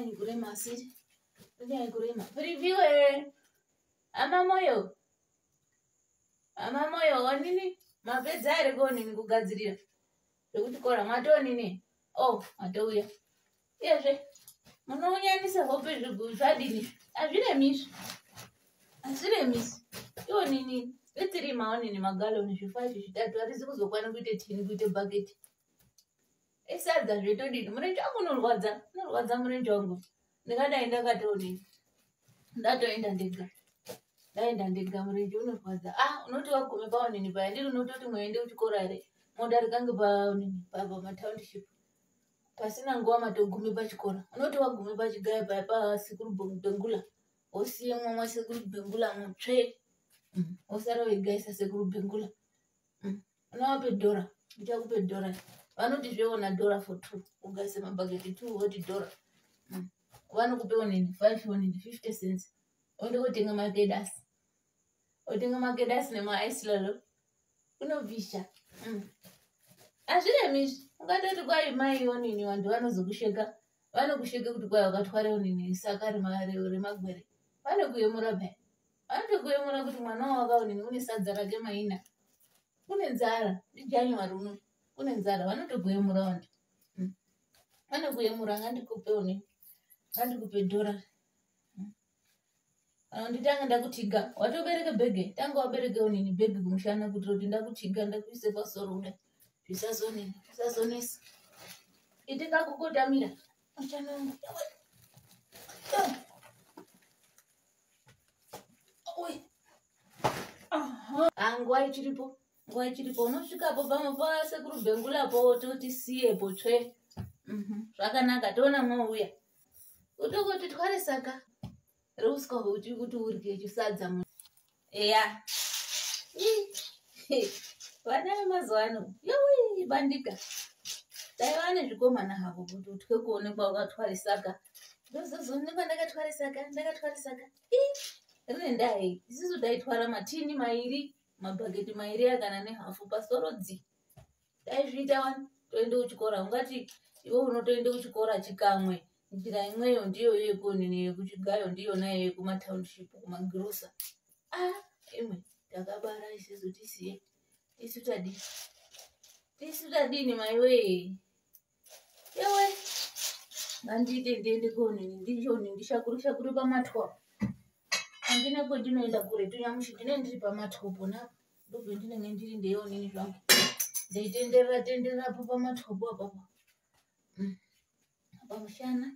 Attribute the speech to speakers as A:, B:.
A: Harinyanyi kurema asi rinyanyi kurema. Priviwe ama moyo ama moyo onini mapedza here konini kugadzirira zvekuchikora matonini oh matouya uyezve munounyanisa hope zvadini hazviremi izvi hazviremi izvi ionini itiri maonini magaloni zvifaizvi zvitatu harizi kuzokwana kuite tini kuite bhaketi isadza zvetodini murenje wangu unorwadza unorwadza murenje wangu ndingadai ndakatodini ndatoenda ndega ndaenda ndega murenje unorwadza ah unoti wagume paonini paya ndiri unototi muende kuchikoro here modarika ngepaonini pamatownship pasina nguva matogume pachikoro unoti wagume pachigaya paya pasekuru bengula wosiye mwa sekuru bengula mutsve wosara weigaisa sekuru bengula unovape dhora ndichakupe dhora vanoti zveona dhora for two ugaise mabhaketi two voti dhora vanokupe onini five onini 50 cents oende kotenga makedasi otenga makedasi nemaislalo unobvisha. Hazviremi izvi ungatoti kwai mai onini vantu vanozokusheka vanokusheka kuti kwai wakatwara onini saka remagwere vanokuyemura paya vanotokuyemura kuti mwana wawakaonini une sadza rake maina kune nzara ndiJanuary uno kune nzara vanotokuyemura vantu. Vanokuyemura ngandikupe onini ngandikupe dhora kana nditanga ndakutiga watobereke bhege tanga wabereke onini bhege kumushana kuitira kuti ndakutiga ndakuise pasoro kudai zvisazonini zvisazonesa ite kakukotamira mushana wangu. Oi. Ah, nguva ichiripo nguva ichiripo unosvikapo pamwe pasekuru bhengulapo toti siyepo tsve. Zvakanaka toona mwouya utokoti tware saka reuswa kuti urye chisadza mu eya. Ii, vana vemazuva ano yowi bandika dai vane zvikomana havo kuti utye kuonekwa wakatware saka ndozozoonekwa ndakatware saka ndakatware saka. Ii, rine ndaa iyi isusu taitwara matini mairi mabhaketi mairi akana nehafu pasoro dzi taizviita wani toende kuchikora ungati iwe unotoende kuchikora chikamwe njira imweyo ndiyo yekonini yekuchigayo ndiyona yekumatownshipi kumagirosa ah imwe takabara isusu tisiye tisu tadini tisu tadini maiwee yewe ngandiite ndiende konini ndichoni ndishakure shakure pamatwa handina kwendinoenda kure tunyamushi ndine ndiri pamatwa ponapo ndopendinenge ndiri ndeionini zvangu ndeitenderera tendererapo pamatwapo apapo. Pamushana.